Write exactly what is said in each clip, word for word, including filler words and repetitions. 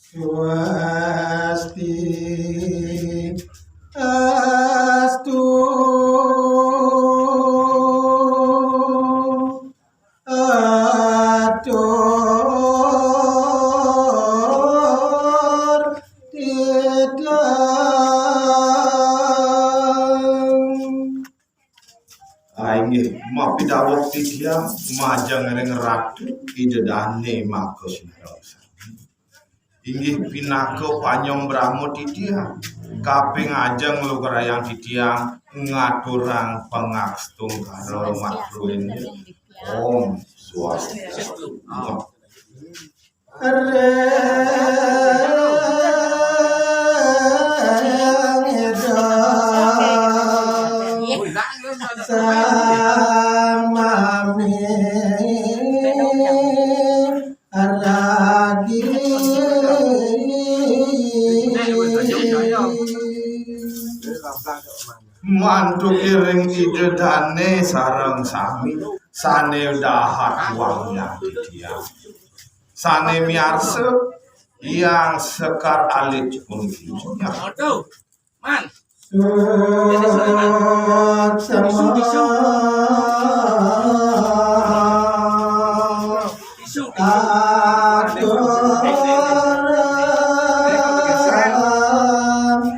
Swasti astu. Atur titiang. Inggih, mapidaweg titiang majeng ring Ratu Ida Dane maka sinareng sami. Inggih pinaka panyembrama titiang. Kaping ajeng lugrayang titiang ngaturang pangastungkara matruin. Om Swastiastu. Ring Ida samami ragi. Mantuk ring Ida Dane sareng sami sane dahat wangiang titiang. Sane miarsa Hyang Sekar Alit puniki. Waduh, Man. Suksma. Tisu, tisu. Tisu, tisu. Atur.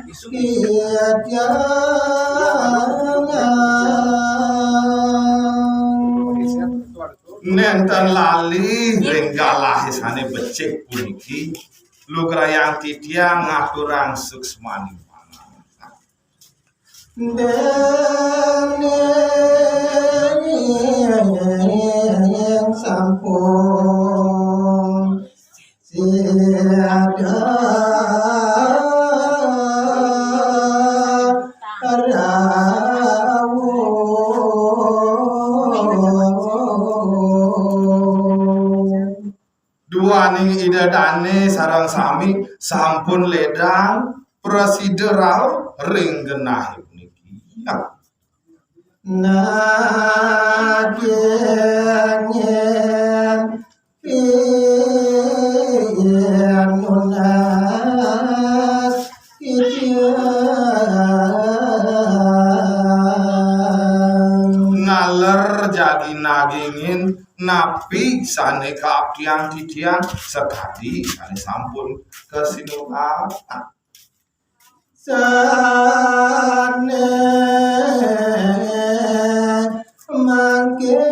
Tisu, tisu. Nenten lali ring galahe sane becik puniki, lugrayang titiang ngaturang suksmaning. Dene sampun sida rawuh. Duaning Ida Dane sareng sami sampun ledang prasida rauh ring genahe puniki. Nah. Nadyan pinunas titiang. Naler jagi nagingin napi sane kaaptiang titiang sakadi sane sampun kasinurat. Sane mangkin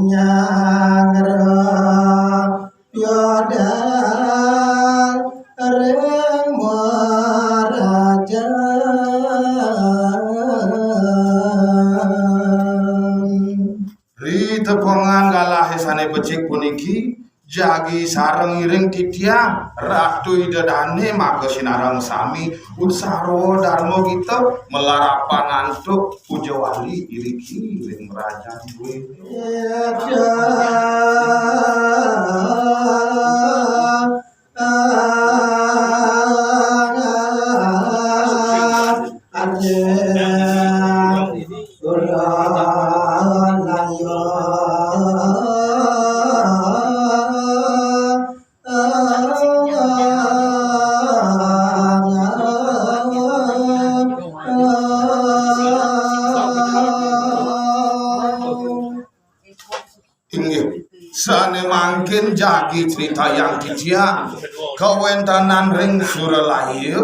nyanggra piodang ring marajan. Ri tepengan galahe sane becik puniki, jagi sareng iring titiang, Ratu Ida Dane maka sinareng sami, utsara Darma Gita, malarapan antuk puja wali iriki ring rajan duene. Inggih, sane mangkin jagi critayang titiang kawentenan ring Suralaya.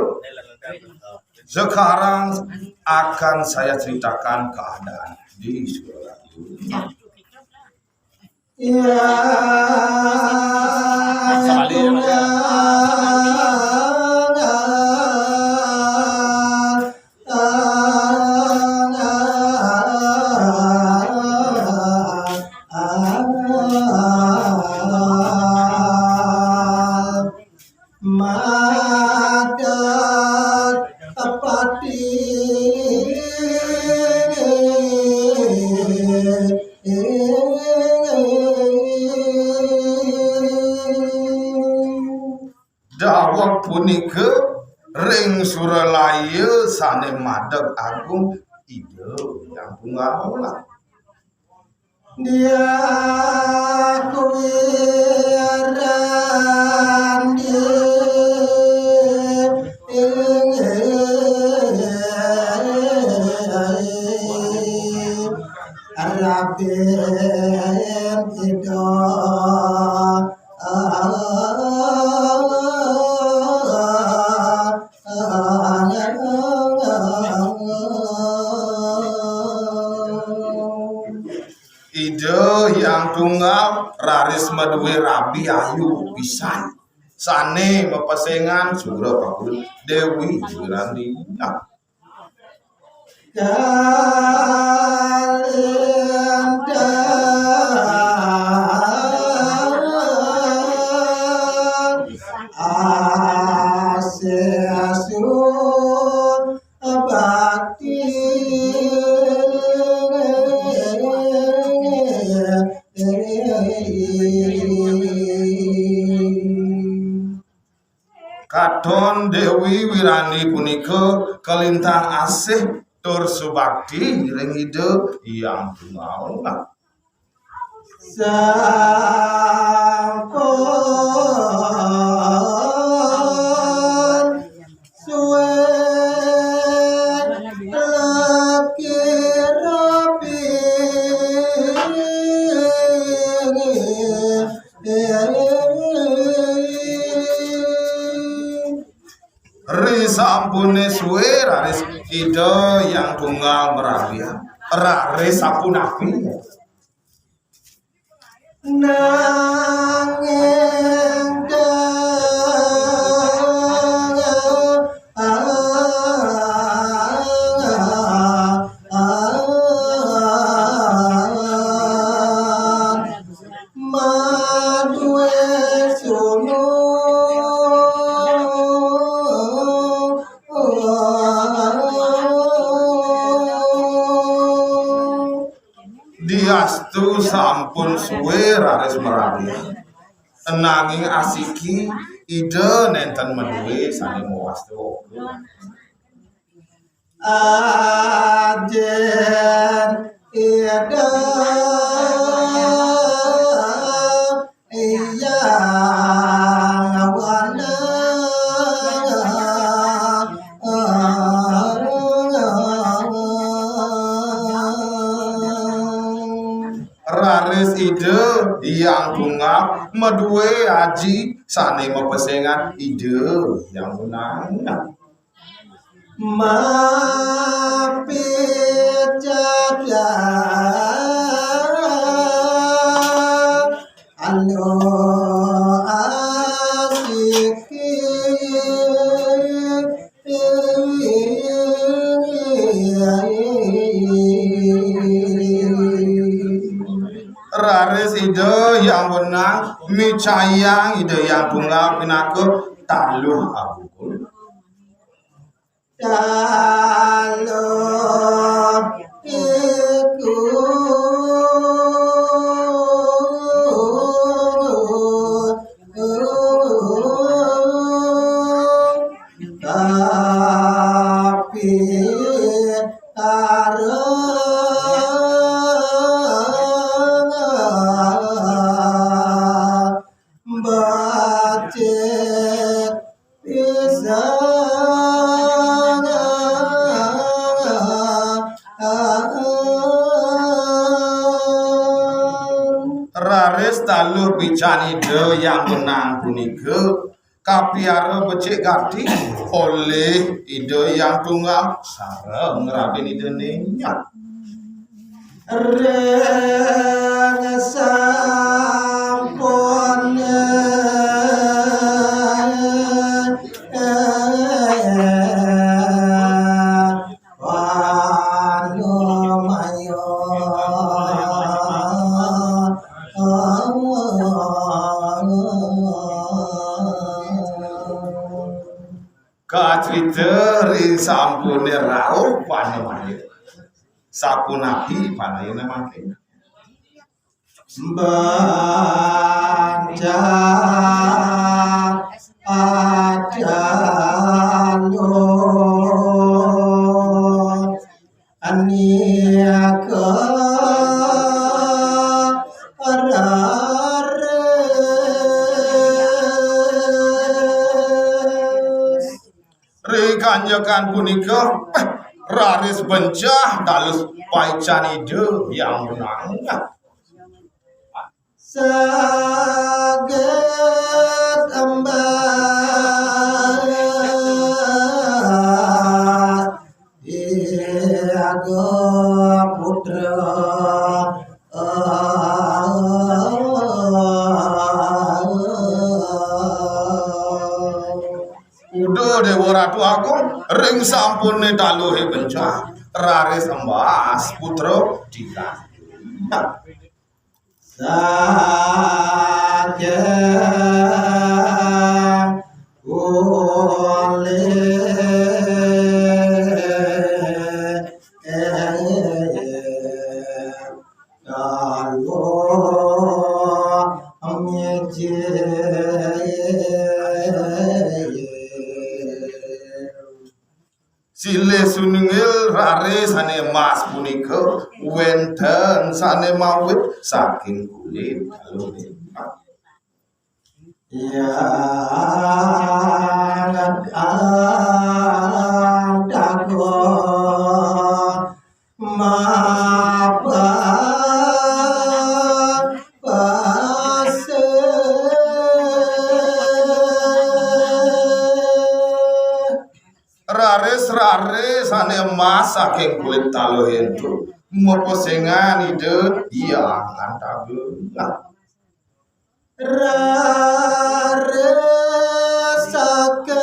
Sekarang akan saya ceritakan keadaan di Suralaya. Ya. Madat pati. Awak punika ring suralaya sane madeg agung Ida Hyang Tunggal. Dia kuwi randi Rabin Ida. Ida Hyang Tunggal raris madué rabi ayu pisan. Sané mapesengan Sura Pakul Déwi Wirandi. Kalintang asih bakti. Katon Déwi Wirani punika kalintang asih tur subakti ring Ida Hyang Tunggal. Sampun suwe lagi rapi. Ri sampune suwe raris Ida Hyang Tunggal marabian. Raris sapunapi? Nanging maduwe sunu. Diastu sampun suwe raris marabian. Nanging asiki Ida nenten maduwe sane mawastu. Ajen Ida Hyang Wenang. Raris Ida Hyang Tunggal maduwe aji sane mapesengan Ida Hyang Wenang. Mapicaca anu asiki. Raris Ida Hyang Wenang micayang Ida Hyang Tunggal pinaka taluh abukul. Taluh iku tapi arang becik pisan. Raris taluh pican Ida Hyang Wenang punika kapiara becik gati olih Ida Hyang Tunggal sareng Raden Ida Ningtyas. Ring sampun Kacrita ring sampune rauh panamaya. Sapunapi panayana mangkin? Banca Sanjekan punika, raris bencah dados paican Ida Hyang Wenang. Saged embas Ida Putra. Kuda Déwa Ratu Agung ring sampuné taluhé bencah, raris embas putra tigang. Saking kulit Kaluh mijil. Silih sinunggil raris sané emas punika wénten sané mawit saking kulit kaluh. Yang antaku mapa pasih. Raris-raris sané emas saking kulit taluh éntu mapesengan Ida Hyang Antaga. Raris saking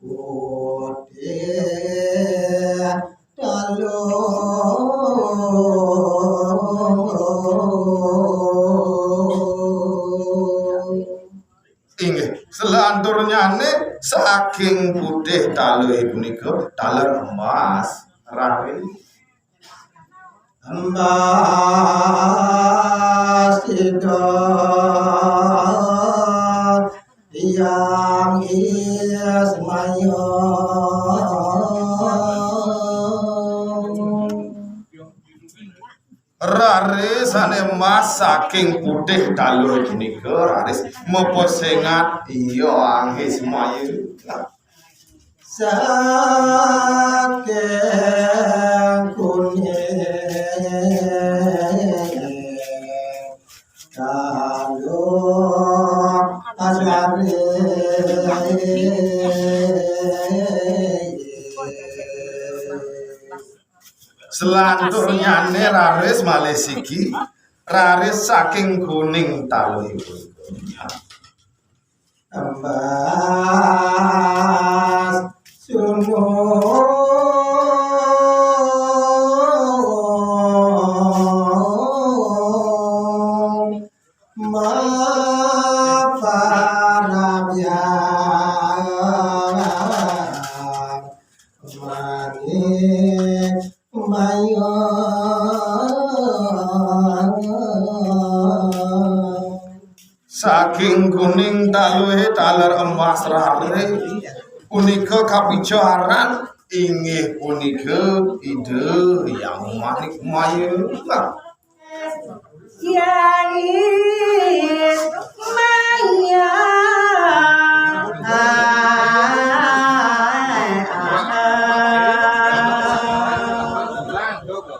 putih taluh. Inggih, selanturnyané saking putih taluh punika taler emas raris. Emas Ida Hyang Ismaya. Raris sané emas saking putih taluh punika raris mapesengan Hyang Ismaya. Saking kuning taluh raris. Selanturnyané raris malih siki, raris saking kuning taluhipun. Embas sunung maparabyang manik mayang. Saking kuning taluhé taler emas raris punika kapicaran inggih punika Ida Hyang Manik Maya. Hyang Ismaya.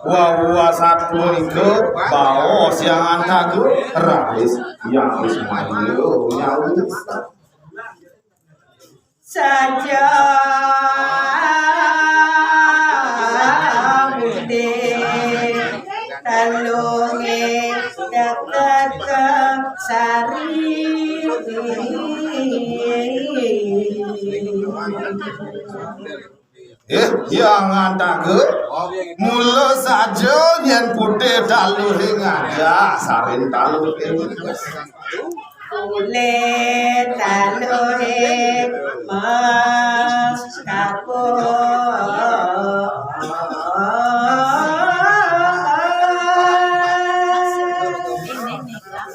Wah, wah, sapunika baos Hyang Antaga raris Hyang Ismaya nyawis. Saja putih taluhé deket ka sari. Eh, Hyang Antaga, mula saja yén putih taluhé ngajak saring taluhé. Kulit taluhé mas kapur.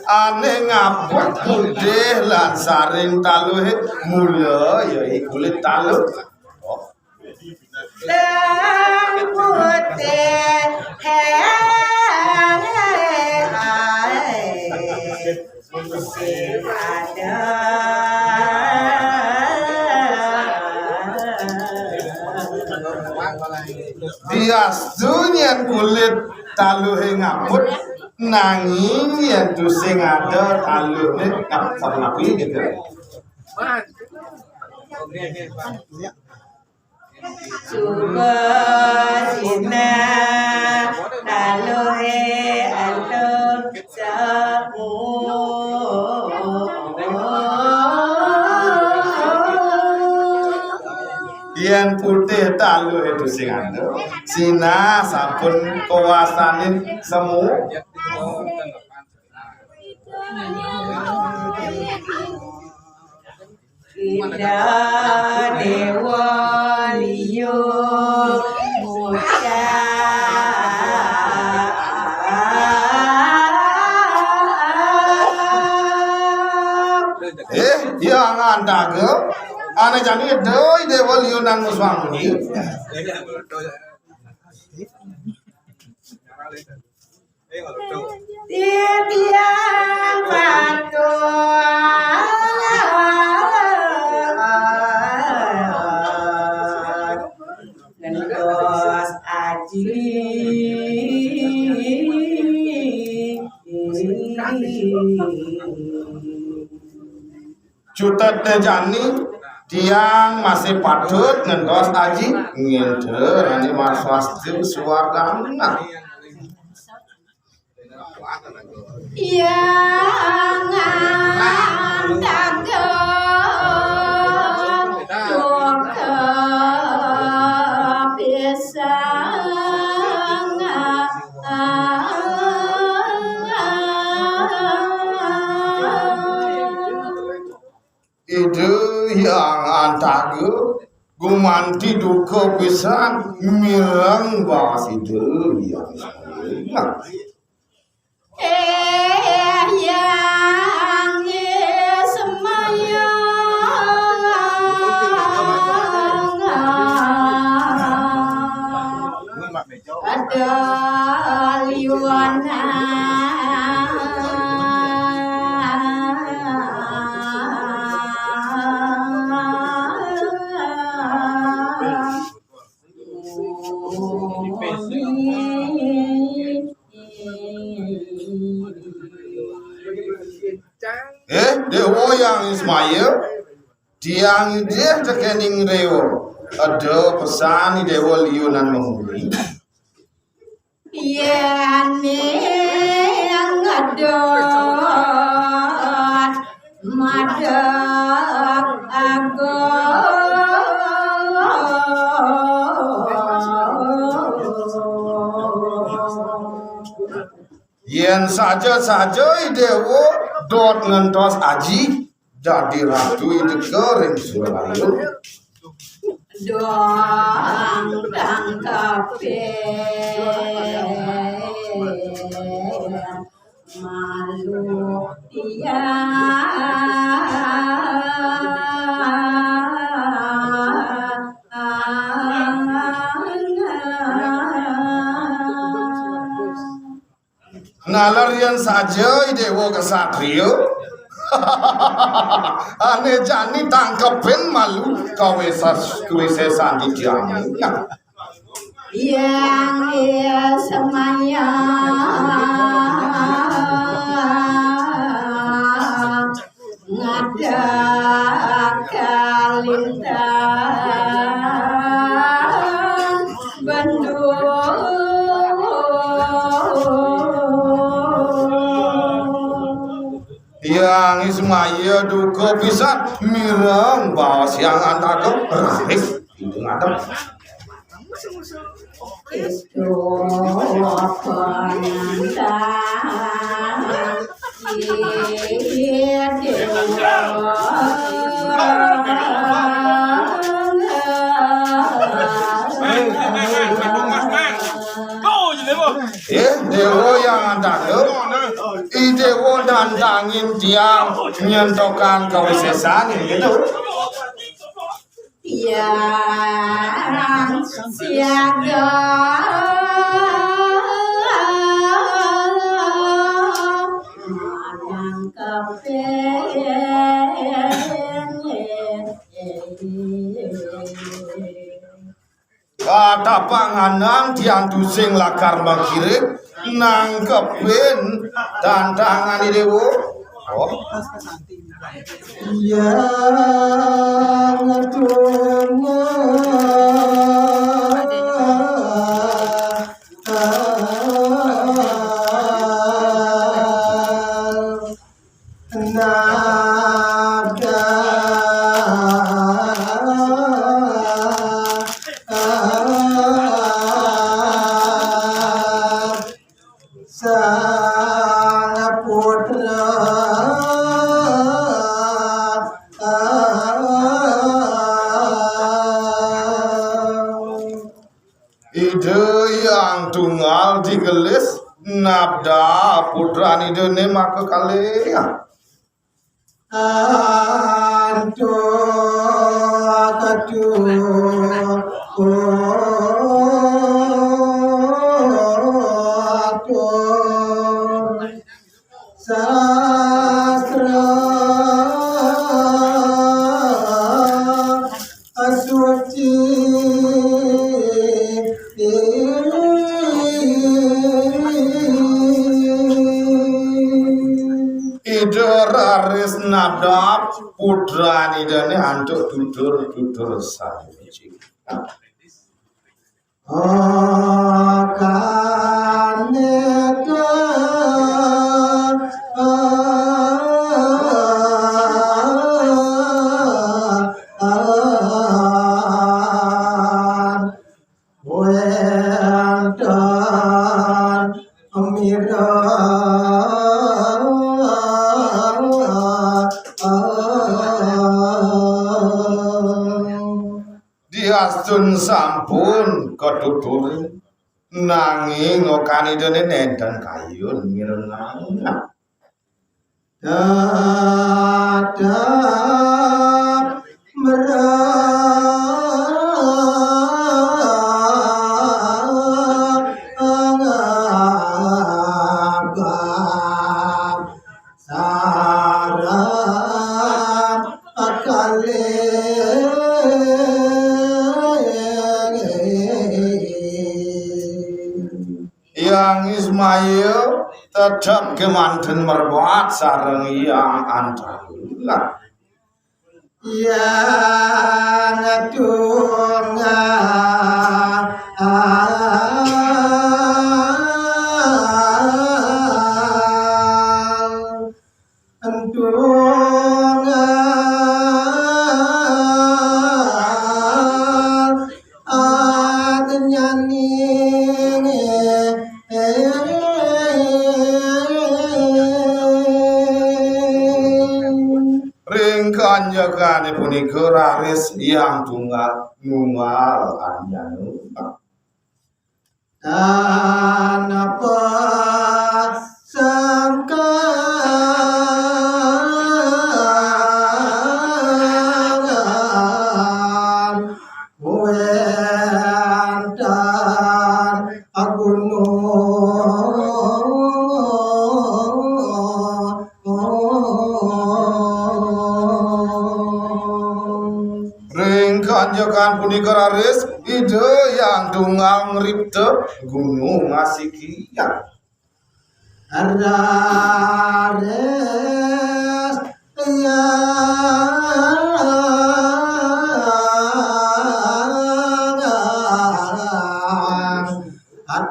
Ané ngabut putih lan saring taluhé mula ya i kulit taluh. Lan putih. Diastu yén kulit taluhé ngaput, nanging yén tusing ada taluhé ngap-, sapunapi gitu. Suba sinah taluhé alun semu. Yén putih taluhé tusing ada, sinah sampun kawastanin semu. Indah Déwa Liu ngucap. Eh, Hyang Antaga, ané jani Ida Déwa Liu nan muswanguni. Titiang patuh ngentos aji. Cutet jani tiang masih patut ngentos aji nginter ane maswasti suargana. Yang antaga duka pisang. Ida Hyang Antaga gumanti duka pisan mireng baos Ida Hyang Ismaya. Eh, Hyang Ismaya. Ada liwana. Eh, Déwa Hyang Ismaya, tiang idih tekening Déwa. Ada pesan Déwa liunan memuri. Yén ngedot madeg agung. Yén saja-saja I Déwa dot ngentos aji, dadi ratu I Déwa ring Suralaya. Dong tangkepin malu tiang. Nalar yén saja I Déwa ksatria, ané jani tangkepin malu kawisas-, kawisésan titiang. Hyang Ismaya ngadeg kalintang bendung. Hyang Ismaya duka pisan mireng baos Hyang Antaga raris pitu ngadeg. Itu penentang Eh, Déwa Hyang Antaga, I Déwa nantangin tiang nyentokan kawisésan gitu. Tiang siaga. Katapanganang tiang tusing lakar mangkiring nangkepin tantangan Ida Déwa. Oh. Yang tunggal nada sang putra. Ida Hyang Tunggal digelis nabda putran Idané maka kalih. Antuk katu sastra suci. Ida raris nabda putran Idané antuk tutur-tutur sané becik. Akan wénten mireng. Diastun sampun katuturing, nanging okan Idané nénten kayun mirengang. Tetep merang sareng kalih. Hyang Ismail tetep kémanten merbuat sareng Hyang Antaula. Hyang Tunggal Tunggal atenyaning. Ring kanjekané punika raris Hyang Tunggal nunggal anyana. Tanpa sangkan wénten gunung. Ring kanjekan punika raris Ida Hyang Tunggal ngripta gunung Asikia. Raris Hyang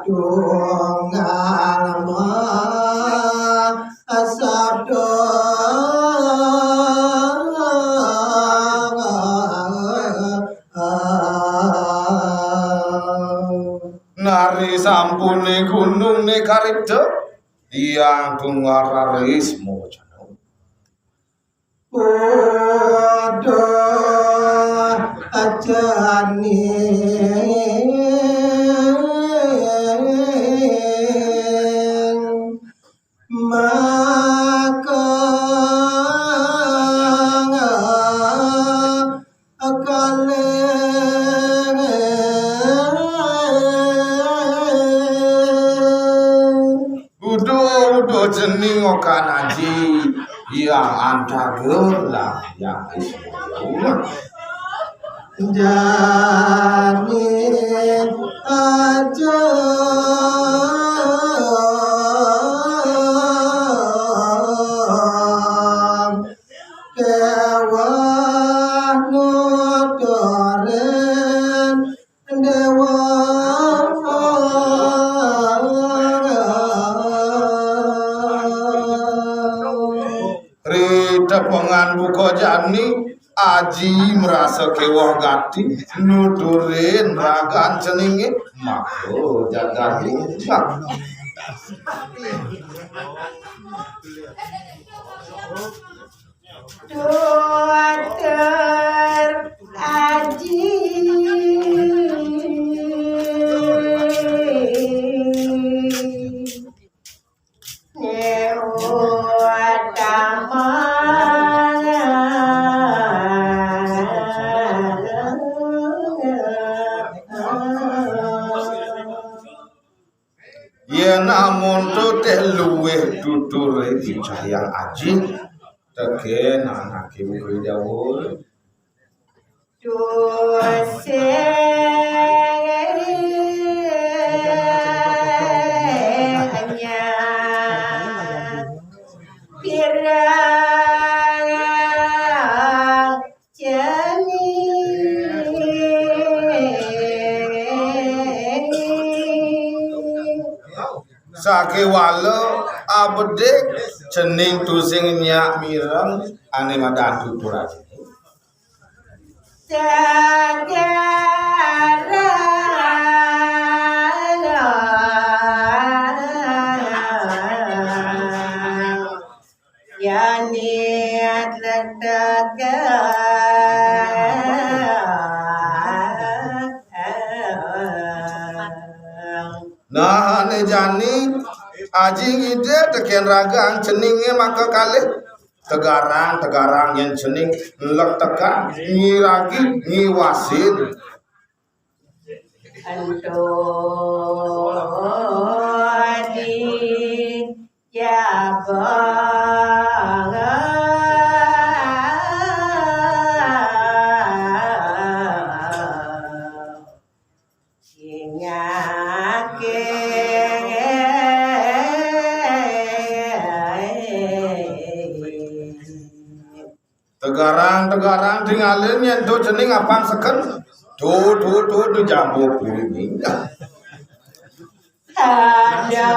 Tunggal sabda. Nari sampuné gunungné karipta, Hyang Tunggal raris mawacana. Uduh ajaning maka kalih. Uduh-uduh ajaning okan aji, Hyang Antaga lan Hyang Ismail. Jani Kok jani Aji merasa kewah gati nuturin ragan ceningé, maka jagani. Tutur Aji. Yén amun to téh luwih tuturé Ki Cahyang Aji, tekén anaké murid dawuh. Tusing nyang pirang cening. Sakéwala abedik cening tusing nyak mireng ané madan tutur Aji. Segarang. Yani atletegang. Nah, ané jani Aji ngidih tekén ragan ceningé maka kalih. Tegarang, tegarang yén cening nlektekang, ngiragi, ngiwasin. Ento di jabang. Singake. Tegarang, tegarang, tingalin yén to cening apang seken. Tuh, tuh, tuh, tuh, jabuk diri. Ada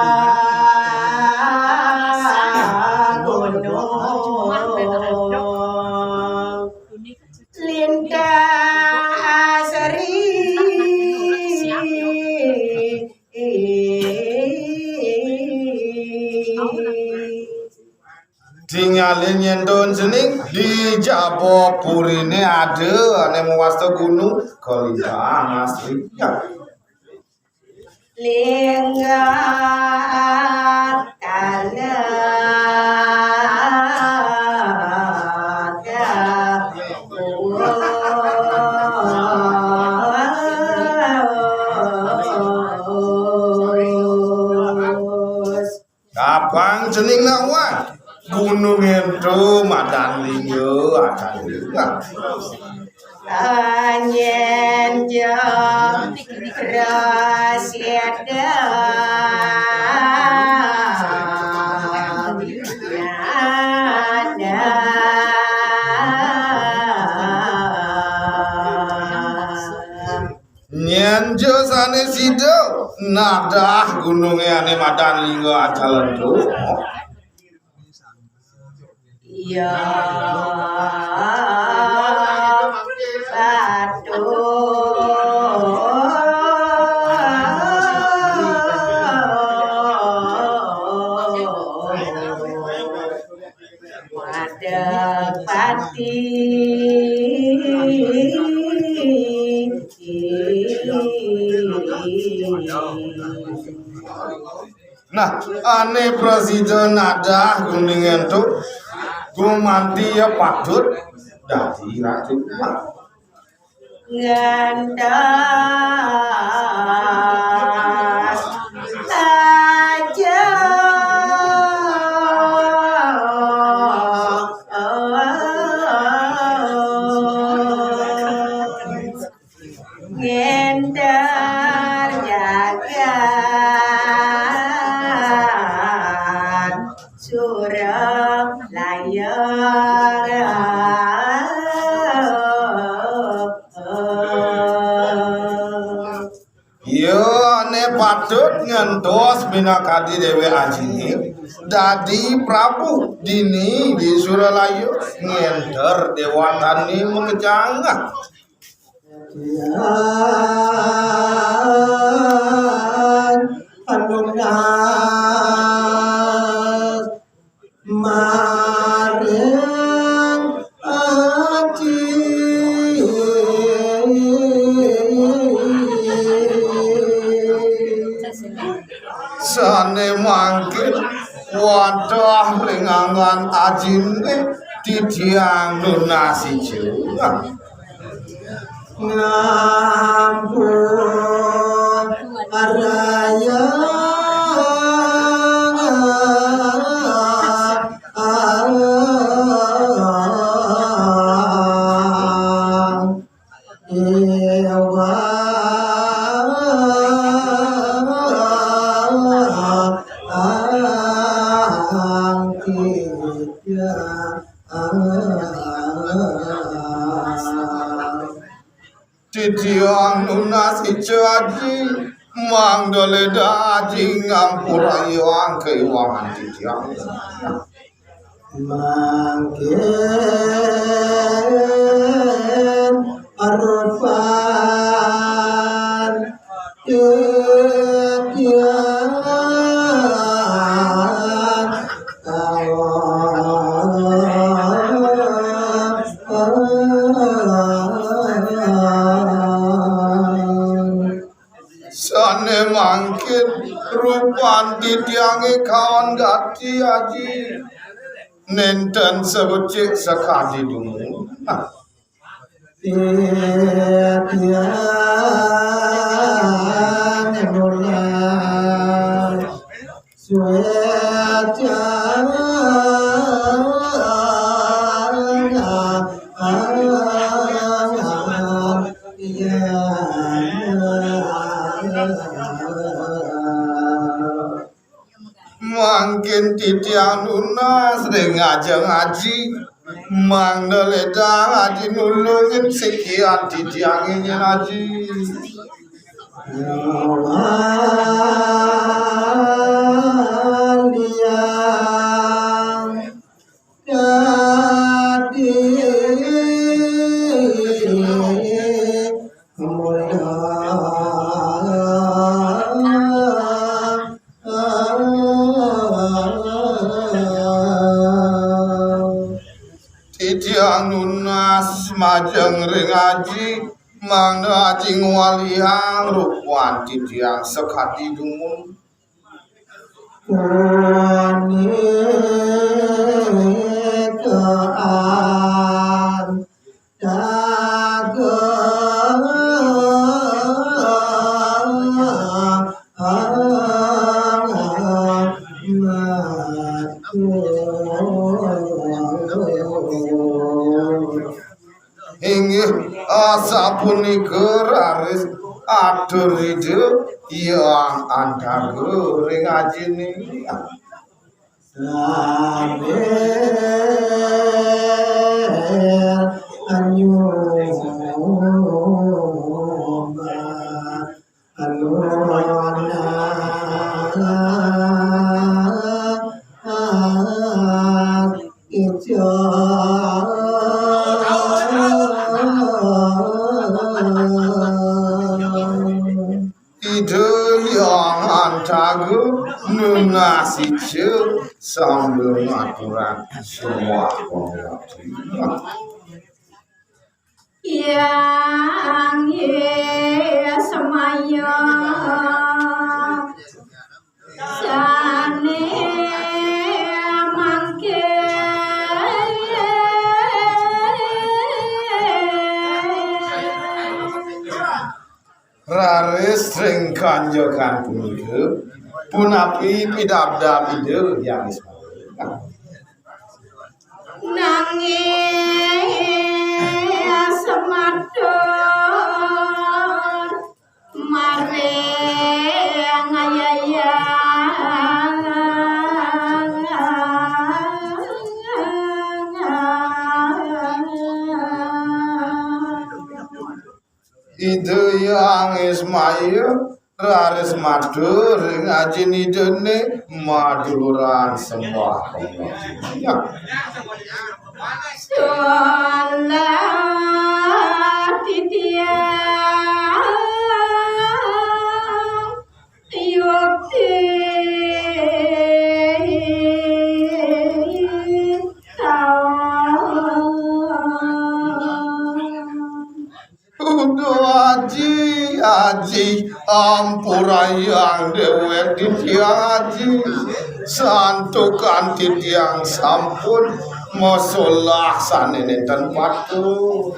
gunung lintang asri. Tingalin yén to cening di jaba puriné ada ané mawasta gunung kalintang asri. Lingga kala Kapang cening nawang gunung ento madan lingga acan lingga. Anyen jeng rasida. Nyén ja sané sida nadah gunungé ané madan lingga acan ento. Iya, batu. Wadeg pati. Nah, ané prasida nadah gunung ento gumanti ya patut dadi ratu. Ngentas aja. Ngénter jagat surep layar. Iya, ané Patut ngentos minakadi déwék ajiné dadi prabu dini di Suralaya, ngénter déwatané makejang. Maring aji. Sané mangkin wantah ring anggan ajiné titiang nunas ica. Ngampun raya. Titiang nunas ica aji, mangda lédang aji ngampurayang kaiwangan titiang. Mangkin rupan titiang. Sané mangkin rupan titiangé kaon gati aji. Nénten sabecik sakadi dumun. Titiang nunas. Mangkin titiang nunas ring ajeng aji, mangda lédang aji nulungin sikian titiangé nyen aji. Dadi mulia. Titiang nunas majeng ring aji, mangda aji ngwaliang rupan titiang sakadi dumun. Punika antaga. Inggih, asapunika raris atur Ida Hyang Antaga ring ajiné. Sambil anyumbah. Ida Hyang Antaga nunas ica sambil ngaturang sembah pangabdi. Hyang Yesmaya sané mangkin. Raris ring kanjekan punika, punapi pidabdab Ida Hyang Yesmaya? Nanging sematur maring ayayang. Ida Hyang Yesmaya Raris matur ring ajin idene maduluran sembah. Ya. Salah titiang yukti tawang. Uduh aji, aji, ampurayang dewek titiang aji. Santukan titiang sampun masolah sane nenten patut.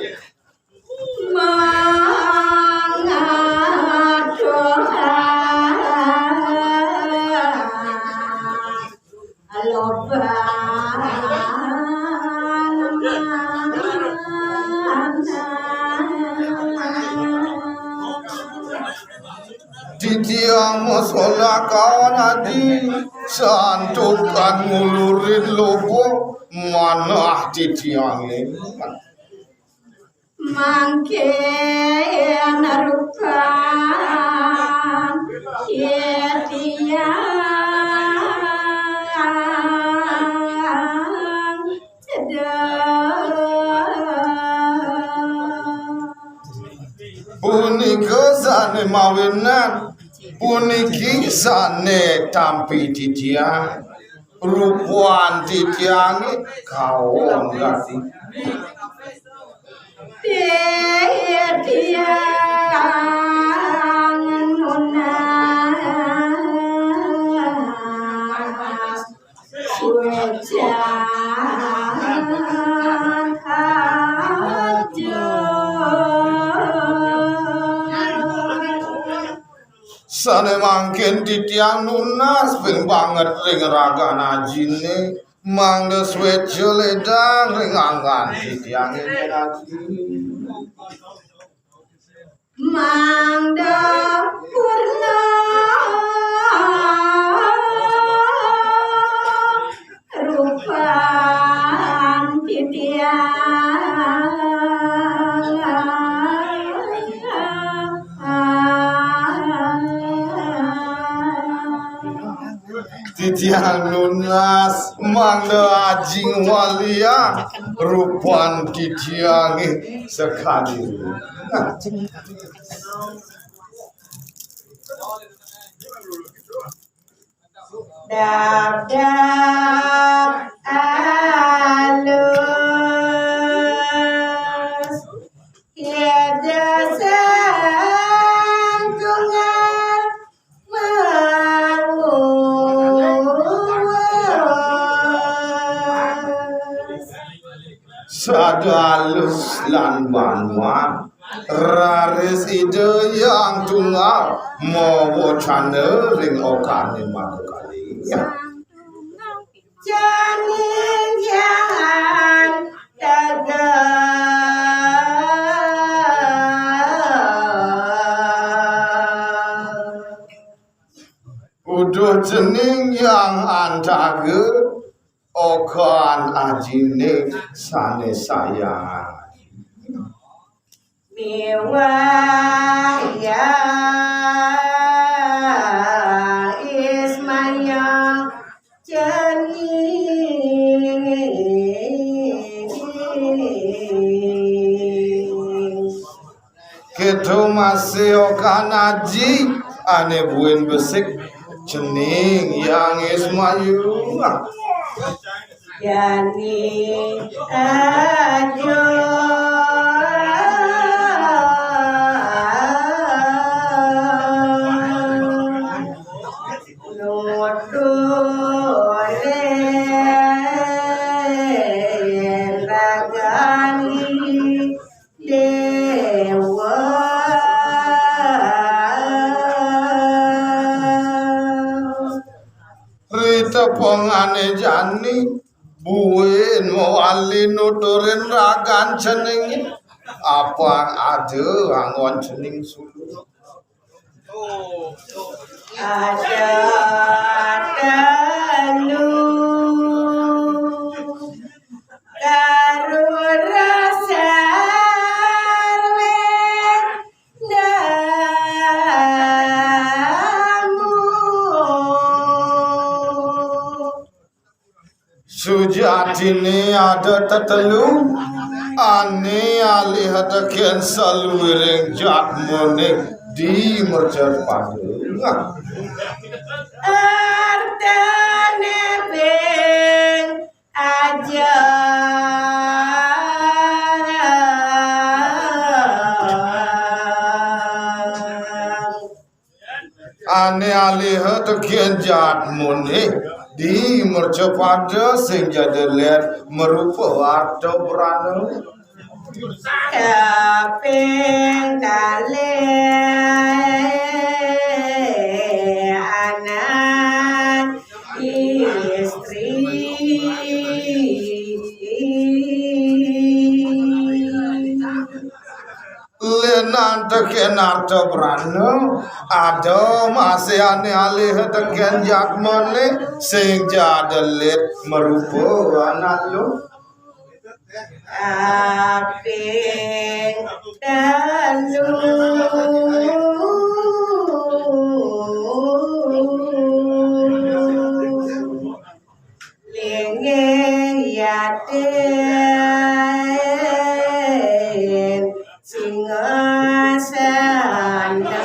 Mangadoha loban manah. Titiang masolah kawan aji, santukan ngulurin loba manah titiange. Mangkin rupan titiang cedek. Punika sane mawinan, puniki sane tampi titiang, rupan titiange kaon gati. Titiang nunas suecan aja. Sane mangkin titiang nunas ping banget ring ragan ajine, mangda sueca ledang ring anggan titiange aji. Mangda purna rupan titiang. Titiang nunas mangda aji ngwaliang rupan titiange sakadi. Dapdap alus, yada sangkungan mawus. Sada alus lan banwan, raris Ida Hyang Tunggal mawacana ring okane makakali. Ya. Cening Hyang Antaga. Uduh cening Hyang Antaga, okan ajine sane sayang. Miwah Hyang Ismaya cening. Keto masih okan aji ane buin besik cening Hyang Ismaya. Jani aja. Nuduh len ragane dewa. Ritepengane jani buin mawali nuturin ragan cening. Apang ada anggon cening sulu. Ada telu karo rasa wénten. Sujatiné ada tetelu, ané alih tekén saluiring jatmané di mercapada. Artiné ping aja. Ané alih tekén jatmané di mercapada sing ja delet marupa arta brana. Kaping kalih anak istri. Lenan tekén arta brana, ada masih ané alih tekén jatmané sing ja delet marupa anak luh. Kaping telu. Linggih yatim singgasana.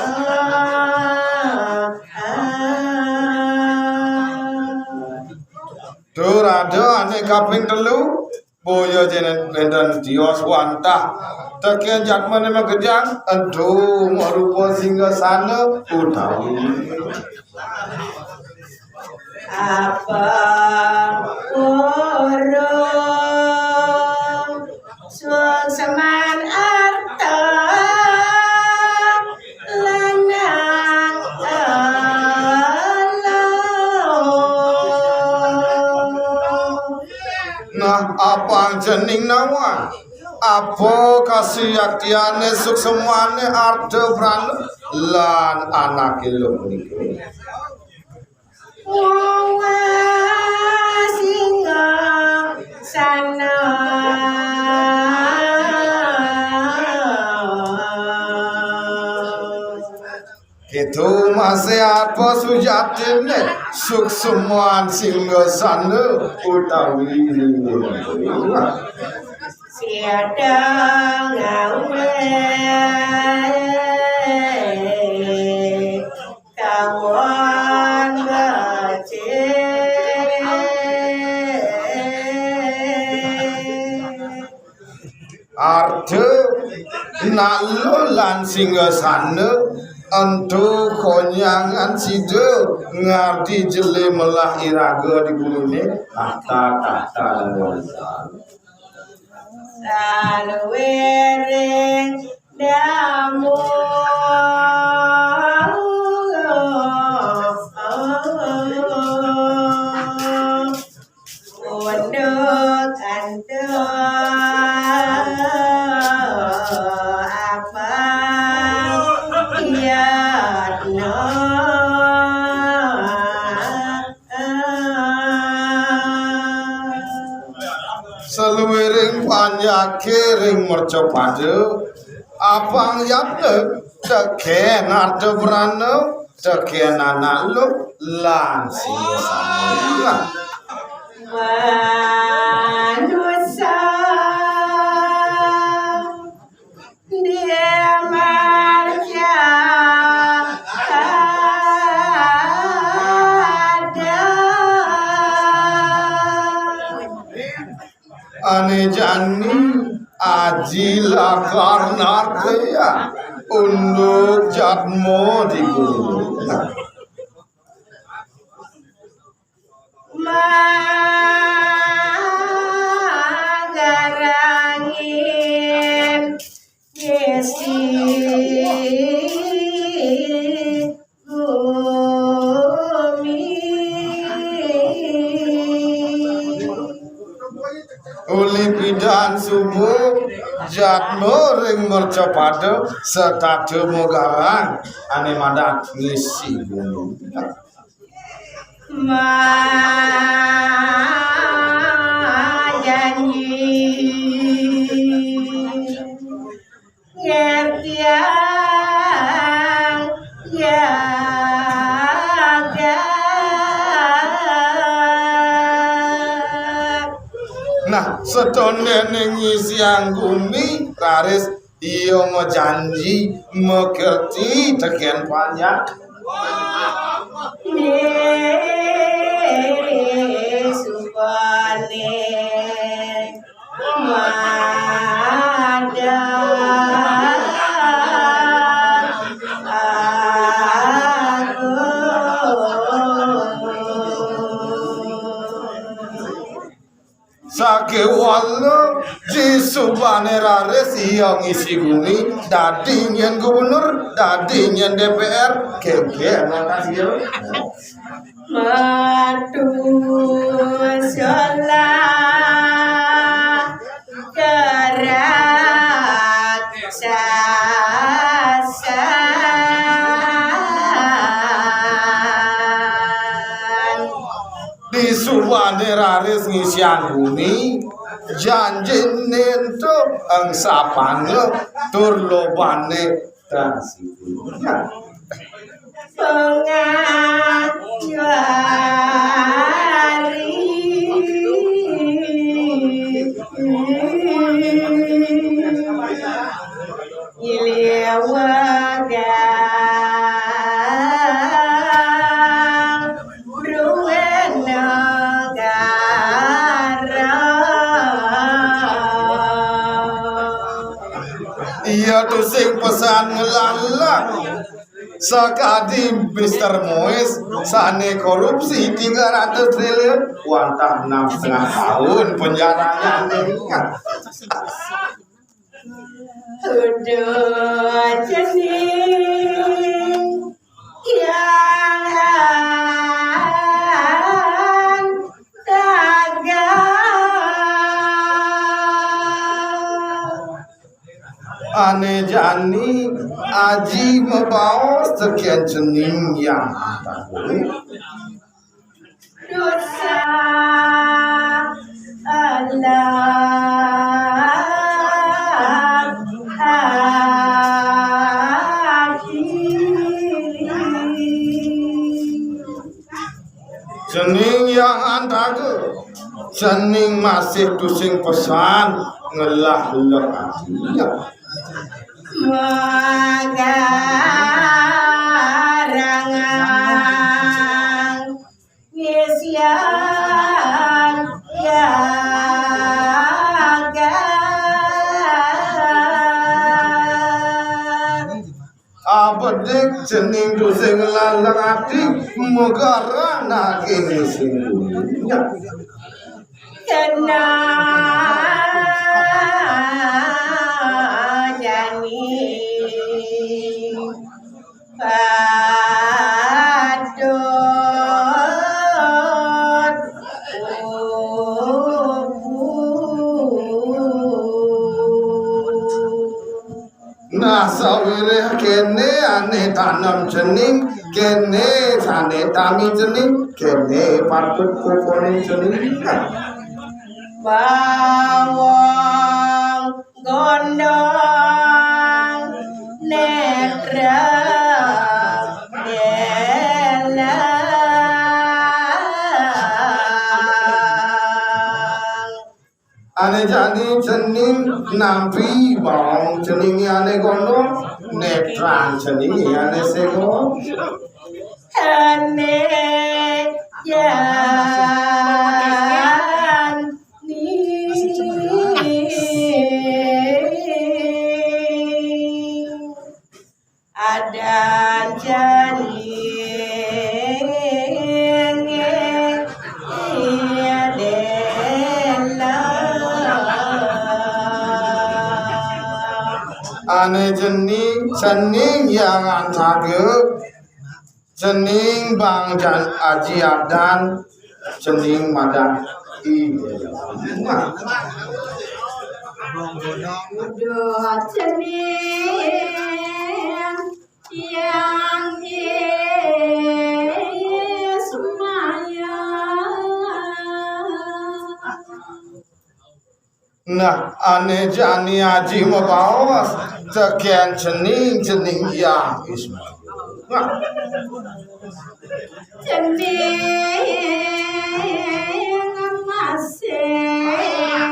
Tur ada ané kaping telu, boya jén wénten tios wantah. Tekén jatmané makejang, ento marupa singgasana utawi. Apa purun suksman arta lanang ala. Nah, apang cening nawang? Apa kasuyaktiané suksmané arta brana lan anaké luh puniki? Wah, singgasana. Kéto masih apa sujatiné suksman singgasana utawi lingga. Siada ngawé kawon becik. Arta nak luh lan singgasana ento konyangan sida ngardi jelé melah iraga di guluné tahta-tahta lan warisan. Saluiring damu unduk antuk apa yatna. Saluiring panjaké ring mercapada, apang yatna tekén arta brana, tekén anak luh lan singgasana. Manusa di marca ada. Ané jani aji lakar narkaya unduk jatma di gulu. Magarangin ngisi gumi. Uli pidan suba jatma ring mercapada setata magarang ané madan ngisi gumi. Majanji ngertiang jagat. Nah, sedondene ngisiang gumi, raris iya majanji, makerti tekén panjak. Nih, subané madan aku. Sakéwala disubané raris iya ngisi gumi, dadi nyén gubernur, dadi nyén D P R, kéngkén lantas iya. Metu solah keraksasan. Disubané raris ngisiang gumi, janjiné éntuk angsapana tur lobané tan sida. Pengajari Iliwagang Ruwen Negara. Iya tusing pesan ngelalang. Sakadi Mister Mois sané korupsi tiga ratus triliun, wantah enam setengah tahun penjaranya. Uduh cening yang tagal. Ané jani aji mabaos tekén cening yang tagal. Dosa Allah hati. Cening yang antaga, cening masih tusing pesan ngelah lek ati. Magarangan ngisian jagat. Abedik cening tusing lalang ati, megaran naging sing dunya. Kena jani patut. Nah, sawiréh kéné ané tanem cening, kéné sané tami cening, kéné patut pupunin cening. Bawang gondong nétra délang. Ané jani cening nampi bawang cening ané gondong, nétran cening ané ségo. Ané jani. Adan jani délang. Ané jani cening yang antaga, cening bang jan aji adan, cening madan i. Uduh cening yang ismaya. Nah, ané jani aji mabaos, tekén cening, cening yang ismaya. Nah. Cening masih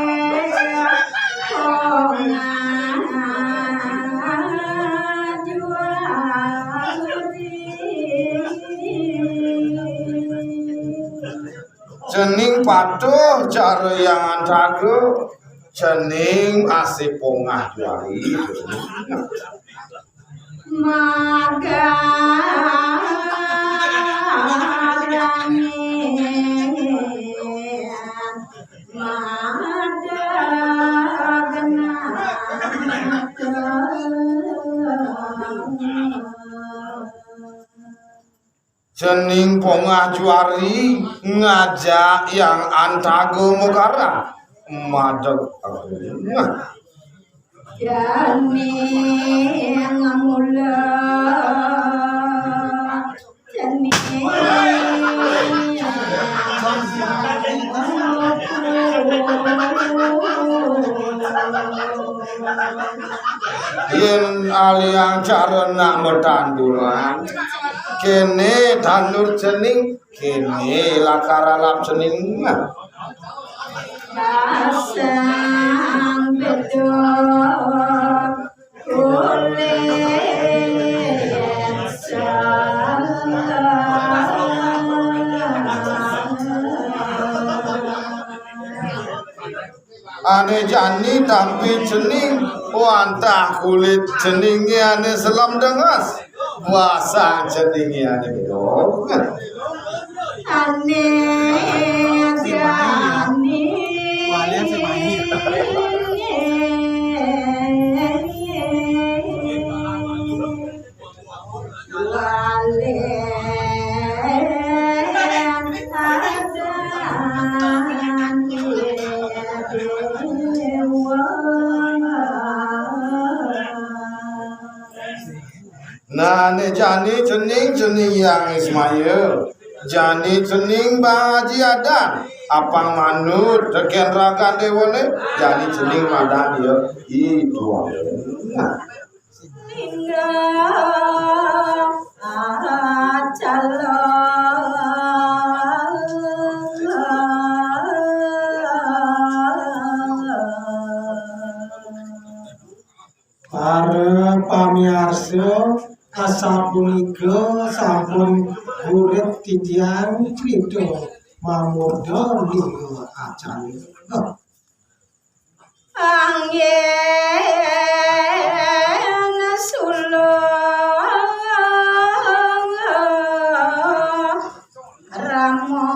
Cening patuh cara Hyang Antaga, cening asih pongah juari. Cening pongah juari ngajak Hyang Antaga magarang madeg. Nah. Cening mula. Cening. Yén aliang cara nak matanduran, kéné tandur cening, kéné lakar alap cening. Pasang bedog kulit salah. Ané jani tampi cening, wantah kulit ceningé ané selem denges, basang ceningé ané bedog. Ané jani. Nah, né jani cening, cening Hyang Ismail. Jani cening Bang Haji Adan. Apang manut tekén ragan déwané, jani cening madan ya. Ih, tuan. Nah. Para pamiarsa, asapunika sampun burit titiang crita Mamurda Lingga Acaya. Anggén suluh rama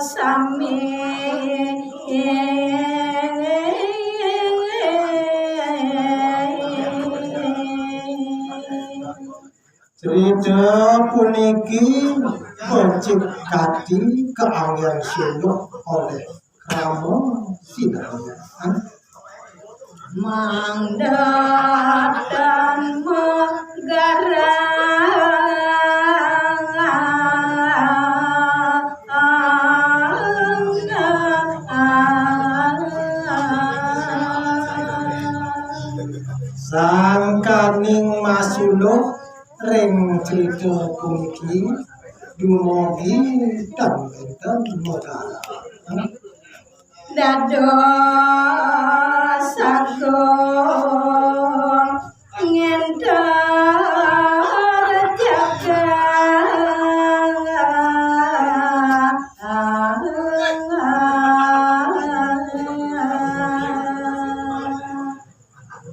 sami. Crita puniki becik kati kaanggén suluh olih krama sinamian. Mangda tan magarang. Sangkaning masuluh ring crita puniki dumugi tan wénten magarang. Dados agung ngénter jagat.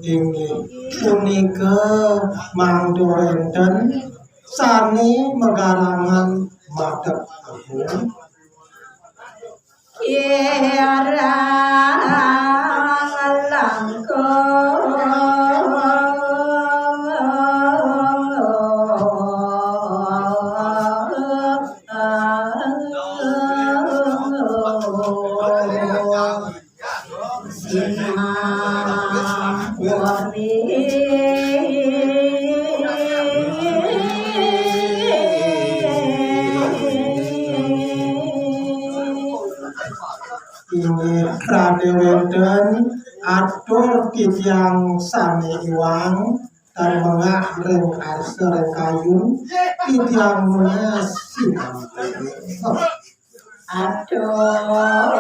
Inggih punika mangda wénten sané magarangan madeg agung. Kirang langkung. Inggih, rané wénten atur titiang sané iwang, tan mengak ring arsa ring kayun, titiang menas sinampi. Atur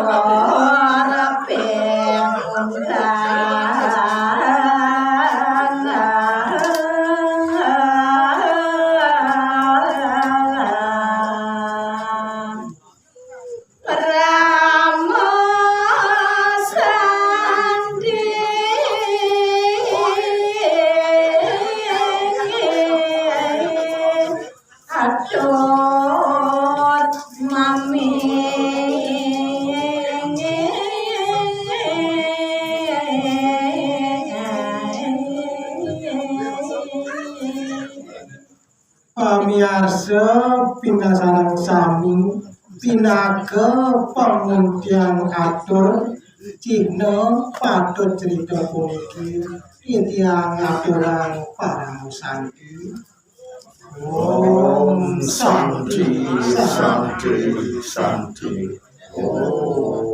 ping undang. Pamiarsa, pinasareng sami, pinaka panguntian atur, cihna patut cerita puniki titiang aturang paramasanti. Om Santi, Santi, Santi. Om.